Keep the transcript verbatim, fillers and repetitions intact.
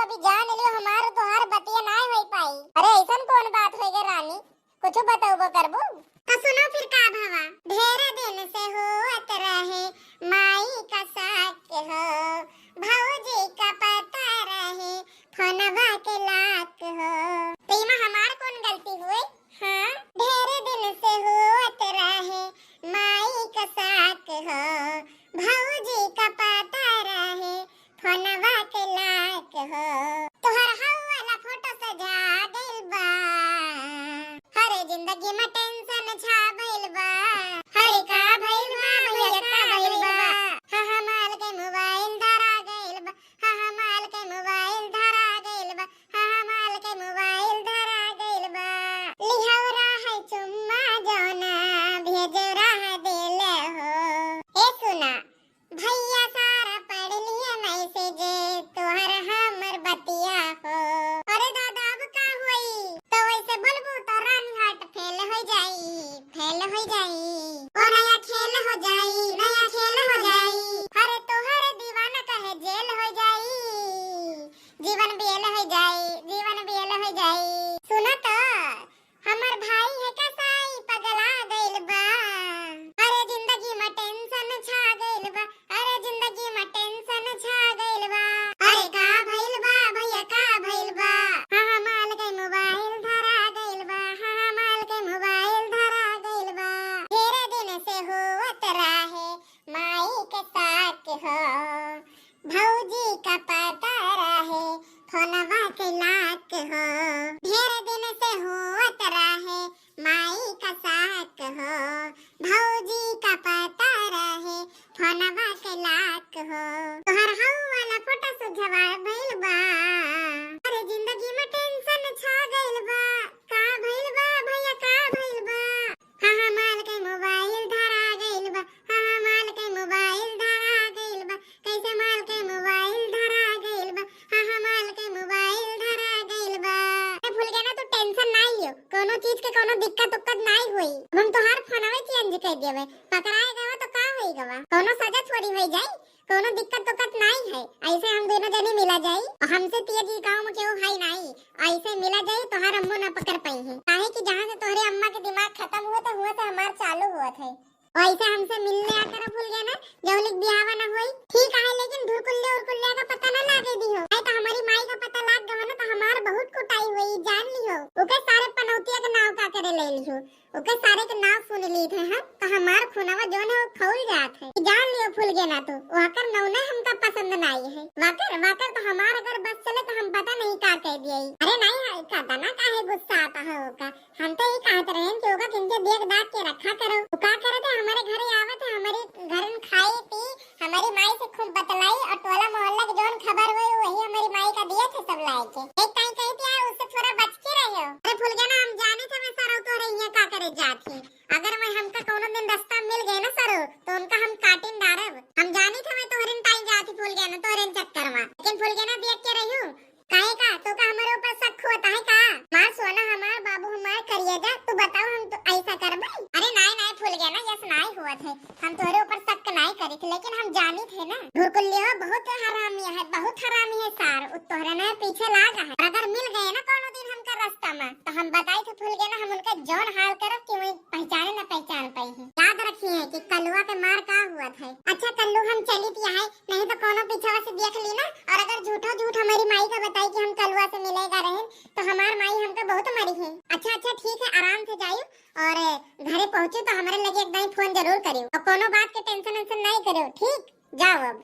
अभी जान लियो, हमार तोहार बतिया नाय होई पाई। अरे, ऐसन कौन बात होई गे रानी, कुछ बतौबो करबू? तो सुनो फिर का भवा। ढेर दिन से होत रहे माई का साक हो, भौजी का पता रहे फोनवा के लाक हो। तो इमा हमार कौन गलती हुई? हाँ, ढेर दिन से होत रहे माई का साक हो, भौजी का पता रहे फोनवा के लाक हो। तोहर हौ वाला फोटो सजा गइल बा, हरे जिंदगी में टेंशन छा गइल बा। हरे का भइल बा भैया, का भइल बा? हाँ, हाँ, माल के मोबाइल धरा गइल बा। हाँ, हाँ, माल के मोबाइल धरा गइल बा। हाँ, हाँ, माल के मोबाइल धरा गइल बा। लिहौरा है चुम्मा जौना भेजौरा है दिल हो। ए सुना, भैया सारा पढ़ लिए मैसेज, तोहर हमर बतिया हो। अरे दादा, अब का होई? तो वैसे बोलबू तो रानी हार्ट फेल हो जाई, फेल हो जाई। ओ नया खेल हो जाई, नया खेल हो जाई। अरे तोहर दीवाना कहे जेल हो जाई, जीवन बेल हो जाई, जीवन बेल हो जाई। सुना तो, हमर भाई है कसाई पगला गइल बा। अरे जिंदगी में टेंशन छा गइल बा, अरे जिंदगी में टेंशन छा गइल बा। अरे का भइल बा भैया, का भइल बा? हाँ, हाँ, माल के मोबाइल धरा गइल बा। हाँ, हाँ, माल के मोबाइल धरा गइल बा। ढेर दिन से होत रहे माई के साक हो, भौजी का पता रहे फोनवा के लाक हो। ढेर दिन से होत रहे माई का साक हो, भौजी का पता रहे फोनवा के लाक हो। तोहर हौ वाला फोटो सुझवा भइल बा। अरे जिंदगी में टेंशन छा गइल बा। का भइल बा भैया, का भइल बा? हाँ, हाँ, माल के मोबाइल धरा गइल बा। हाँ, हाँ, माल के मोबाइल धरा गइल बा। कैसे माल के मोबाइल धरा गइल बा? हाँ, हाँ, माल के मोबाइल धरा गइल बा। अरे फुलगेना, तू टेंशन ना लियो, कोनो चीज के कोनो दिक्कत उक्कत नाई होई। अब हम तोहार फोनवे चेंज कर देबे, पकड़ाए गवा तो का होई गवा, कोनो सजा थोड़ी होई जाई। कोनो दिक्कत उक्कत नाई है, ऐसे हम दोनों जने मिला जाई। हमसे तेज ई गाँव में केहू है नाई, ऐसे मिला जाई, तोहार अम्मो ना पकड़ पाई है। काहे कि जहाँ से तोहरे अम्मा के दिमाग खत्म हुआ तो हुआ से हमार चालू हुआ थे। ऐसे हमसे मिलने आकर फुलगेना, जौलिक बियाहवा ना होई। ठीक है, लेकिन धुरकुल्ले उरकुल्ले का पता ना लागे दिहो। नहीं तो हमारी माई का पता लाग गवा ना तो हमार बहुत कुटाई हुई, जान लिहो। ओके सारे पनौतिया के नाव का करे ले लिहो। ओके सारे के नाव सुन ली थे हम, तो हमार खुनवा जौन है वो खौल जात है। जान लियो फुलगेना तू, वाकर नौने हमका पसंद नाई है। वाकर, वाकर तो हमार अगर बस चले तो हम पता नहीं का कह दिए। अरे नहीं है, का दाना काहे गुस्सा आता है ओका? हम तो ये कहत रहेन कि ओका किनके देख दाख के रखा करो। वो का करे थे, हमारे घरे आवे थे, हमारे घर में खाई पी, हमारी माई से खूब बतलाई और टोला मोहल्ला के जौन खबर हुई वही हमारी माई का दिए थे सब लाई के। एक टाइम कही थी यार, उससे थोड़ा बच के रहे हो। अरे फुलगेना, हम जानी थे मैं सरऊ तोहरे यहाँ का करे जात ही। अगर मैं हमका कोनो दिन रास्ता मिल गए ना सरो, तो उनका हम काटिन डारब। हम जानी थे मैं तोहरे टाइम जाती फुलगेना, तोहरे चक्कर में। लेकिन फुलगेना देख के रही हूँ, काहे का? तो का हमारे ऊपर शक होता है का? मार सोना हमार, बाबू हमार, करिया जा, तू बताओ हम तो ऐसा करबे? अरे नाई, नाई फुलगेना, यस नाई हुआ थे। हम तोहरे ऊपर शक नाई करी थे, लेकिन हम जानी थे ना। धुरकुल्लियो बहुत हरामी है, बहुत हरामी है सार। उ तोहरे ना पीछे लाग है। अगर मिल गए ना कोनो दिन हमका रास्ता में, तो हम बताई थे फुलगेना, हम उनका जौन हाल करब कि वही पहचाने ना पहचान पाई है। याद रखी है कि कलुआ के मार का हुआ था। अच्छा कल्लू, हम चली पिया है, नहीं तो कोनो पीछे से देख ली ना, और अगर झूठो झूठ हमारी माई का बताई कि हम कलुआ से मिलेगा रहे, तो हमार माई हमका बहुत मरी है। अच्छा, अच्छा, ठीक है, आराम से जाइयो, और घरे पहुँचो तो हमारे लगे एक दाई फोन जरूर करियो, और कोनो बात के टेंशन वेंशन नहीं करियो, ठीक? जाओ अब।